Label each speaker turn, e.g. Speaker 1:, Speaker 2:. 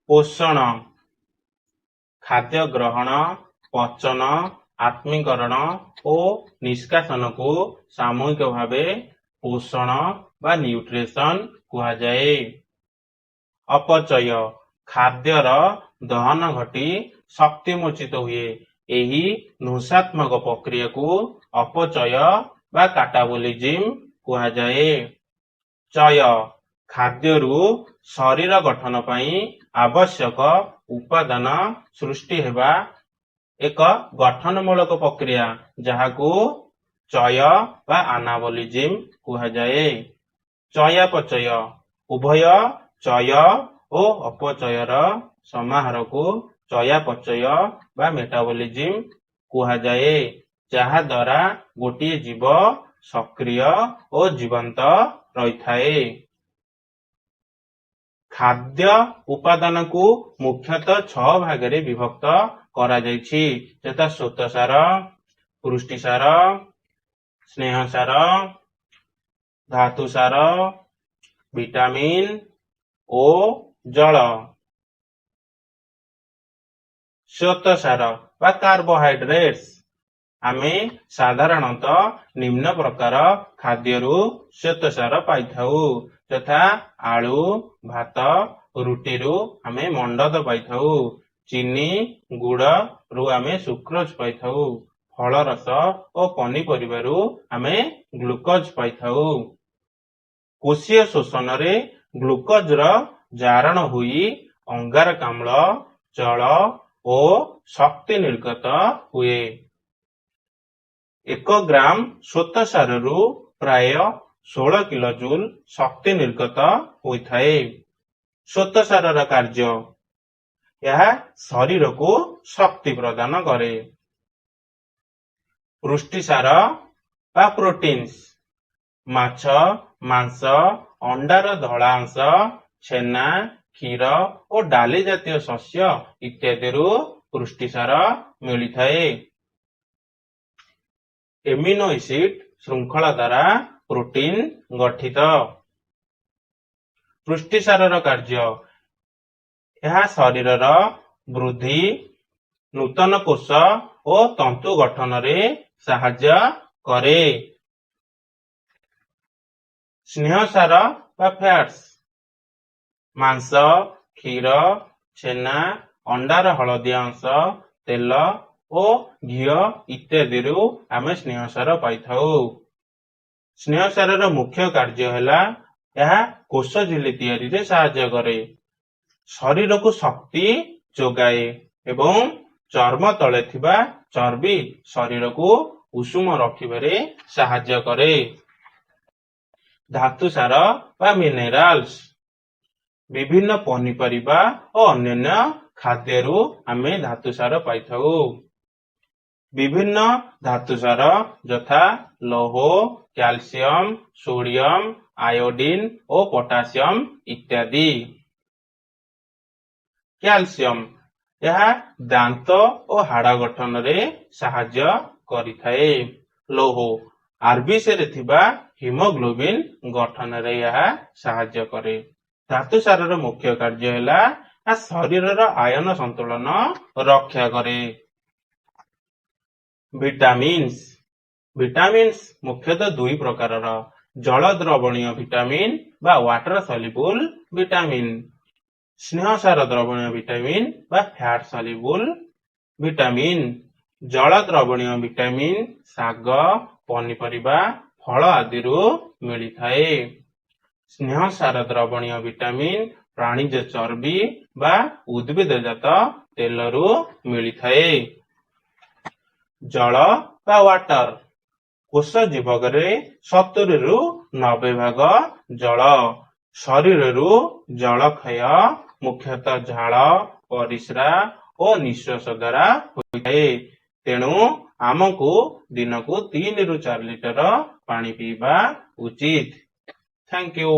Speaker 1: ପୋଷଣ। ଖାଦ୍ୟ ଗ୍ରହଣ, ପଚନ, ଆତ୍ମୀକରଣ ଓ ନିଷ୍କାସନକୁ ସାମୂହିକ ଭାବେ ପୋଷଣ ବା ନ୍ୟୁଟ୍ରିସନ କୁହାଯାଏ। ଅପଚୟ। ଖାଦ୍ୟର ଦହନ ଘଟି ଶକ୍ତି ମୋଚିତ ହୁଏ। ଏହି ଧ୍ୱଂସାତ୍ମକ ପ୍ରକ୍ରିୟାକୁ ଅପଚୟ ବା କାଟାବୋଲିଜିମ୍ କୁହାଯାଏ। ଚୟ। ଖାଦ୍ୟରୁ ଶରୀର ଗଠନ ପାଇଁ ଆବଶ୍ୟକ ଉପାଦାନ ସୃଷ୍ଟି ହେବା ଏକ ଗଠନମୂଳକ ପ୍ରକ୍ରିୟା, ଯାହାକୁ ଚୟ ବା ଆନାବୋଲିଜିମ୍ କୁହାଯାଏ। ଚୟାପଚୟ। ଉଭୟ ଚୟ ଓ ଅପଚୟର ସମାହାରକୁ ଚୟାପଚୟ ବା ମେଟାବୋଲିଜିମ୍ କୁହାଯାଏ, ଯାହାଦ୍ୱାରା ଗୋଟିଏ ଜୀବ ସକ୍ରିୟ ଓ ଜୀବନ୍ତ ରହିଥାଏ। ଖାଦ୍ୟ ଉପାଦାନକୁ ମୁଖ୍ୟତଃ ଛଅ ଭାଗରେ ବିଭକ୍ତ କରାଯାଇଛି, ଯଥା ଶ୍ୱେତସାର, ପୁଷ୍ଟିସାର, ସ୍ନେହସାର, ଧାତୁସାର, ଭିଟାମିନ୍ ଓ ଜଳ। ଶ୍ୱେତସାର ବା କାର୍ବୋହାଇଡ୍ରେଟ୍ସ। ଆମେ ସାଧାରଣତଃ ନିମ୍ନ ପ୍ରକାର ଖାଦ୍ୟରୁ ଶ୍ୱେତସାର ପାଇଥାଉ, ଯଥା ଆଳୁ, ଭାତ, ରୁଟିରୁ ଆମେ ମଣ୍ଡଦ ପାଇଥାଉ। ଚିନି, ଗୁଡ଼ରୁ ଆମେ ସୁକ୍ରୋଜ ପାଇଥାଉ। ଫଳରସ ଓ ପନିପରିବାରୁ ଆମେ ଗ୍ଲୁକୋଜ ପାଇଥାଉ। କୋଷୀୟ ଶ୍ୱସନରେ ଗ୍ଲୁକୋଜର ଜାରଣ ହୋଇ ଅଙ୍ଗାରକାମ୍ଳ, ଜଳ ଓ ଶକ୍ତି ନିର୍ଗତ ହୁଏ। 1 ଗ୍ରାମ ଶ୍ୱେତସାରରୁ ପ୍ରାୟ 16 କିଲୋଜୁଲ ଶକ୍ତି ନିର୍ଗତ ହୋଇଥାଏ। ଶ୍ୱେତସାରର କାର୍ଯ୍ୟ: ଏହା ଶରୀରକୁ ଶକ୍ତି ପ୍ରଦାନ କରେ। ପୁଷ୍ଟିସାର ବା ପ୍ରୋଟିନ୍ସ। ମାଛ, ମାଂସ, ଅଣ୍ଡାର ଧଳା ଅଂଶ, ଛେନା, କ୍ଷୀର ଓ ଡାଲି ଜାତୀୟ ଶସ୍ୟ ଇତ୍ୟାଦିରୁ ପୁଷ୍ଟିସାର ମିଳିଥାଏ। ଏମିନୋ ଏସିଡ ଶୃଙ୍ଖଳା ଦ୍ୱାରା ପ୍ରୋଟିନ ଗଠିତ। ପୁଷ୍ଟିସାରର କାର୍ଯ୍ୟ: ଏହା ଶରୀରର ବୃଦ୍ଧି, ନୂତନ କୋଷ ଓ ତନ୍ତୁ ଗଠନରେ ସାହାଯ୍ୟ କରେ। ସ୍ନେହସାର ବା ଫ୍ୟାଟ୍ସ। ମାଂସ, କ୍ଷୀର, ଛେନା, ଅଣ୍ଡାର ହଳଦିଆ ଅଂଶ, ତେଲ ଓ ଘିଅ ଇତ୍ୟାଦିରୁ ଆମେ ସ୍ନେହସାର ପାଇଥାଉ। ସ୍ନେହସାରର ମୁଖ୍ୟ କାର୍ଯ୍ୟ ହେଲା, ଏହା କୋଷ ଝିଲ୍ଲୀ ତିଆରିରେ ସାହାଯ୍ୟ କରେ, ଶରୀରକୁ ଶକ୍ତି ଯୋଗାଏ ଏବଂ ଚର୍ମ ତଳେ ଥିବା ଚର୍ବି ଶରୀରକୁ ଉଷୁମ ରଖିବାରେ ସାହାଯ୍ୟ କରେ। ଧାତୁସାର ବା ମିନେରାଲ୍ସ। ବିଭିନ୍ନ ପନିପରିବା ଓ ଅନ୍ୟାନ୍ୟ ଖାଦ୍ୟରୁ ଆମେ ଧାତୁସାର ପାଇଥାଉ। ବିଭିନ୍ନ ଧାତୁସାର ଯଥା ଲୌହ, କ୍ୟାଲସିୟମ, ସୋଡିୟମ, ଆୟୋଡିନ ଓ ପଟାସିୟମ ଇତ୍ୟାଦି। କ୍ୟାଲସିୟମ: ଏହା ଦାନ୍ତ ଓ ହାଡ଼ ଗଠନରେ ସାହାଯ୍ୟ କରିଥାଏ। ଲୌହ: ଆରବିସିରେ ଥିବା ହିମୋଗ୍ଲୋବିନ ଗଠନରେ ଏହା ସାହାଯ୍ୟ କରେ। ଧାତୁସାରର ମୁଖ୍ୟ କାର୍ଯ୍ୟ ହେଲା, ଏହା ଶରୀରର ଆୟନ ସନ୍ତୁଳନ ରକ୍ଷା କରେ। ଭିଟାମିନ୍ସ। ଭିଟାମିନ୍ସ ମୁଖ୍ୟତଃ ଦୁଇ ପ୍ରକାରର: ଜଳ ଦ୍ରବଣୀୟ ଭିଟାମିନ୍ ବା ୱାଟର ସଲ୍ୟୁବୁଲ ଭିଟାମିନ୍, ସ୍ନେହସାର ଦ୍ରବଣୀୟ ଭିଟାମିନ୍ ବା ଫ୍ୟାଟ ସଲ୍ୟୁବୁଲ ଭିଟାମିନ୍। ଜଳ ଦ୍ରବଣୀୟ ଭିଟାମିନ୍ ଶାଗ, ପନିପରିବା, ଫଳ ଆଦିରୁ ମିଳିଥାଏ। ସ୍ନେହସାର ଦ୍ରବଣୀୟ ଭିଟାମିନ୍ ପ୍ରାଣିଜ ଚର୍ବି ବା ଉଦ୍ଭିଦଜାତ ତେଲରୁ ମିଳିଥାଏ। ଜଳ ବା ୱାଟର। କୋଷ ଜୀବକରେ 70ରୁ 90 ଭାଗ ଜଳ। ଶରୀରରୁ ଜଳ କ୍ଷୟ ମୁଖ୍ୟତଃ ଝାଳ, ପରିସ୍ରା ଓ ନିଶ୍ୱାସ ଦ୍ୱାରା ହୋଇଥାଏ। ତେଣୁ ଆମକୁ ଦିନକୁ 3ରୁ 4 ଲିଟର ପାଣି ପିଇବା ଉଚିତ। Thank you.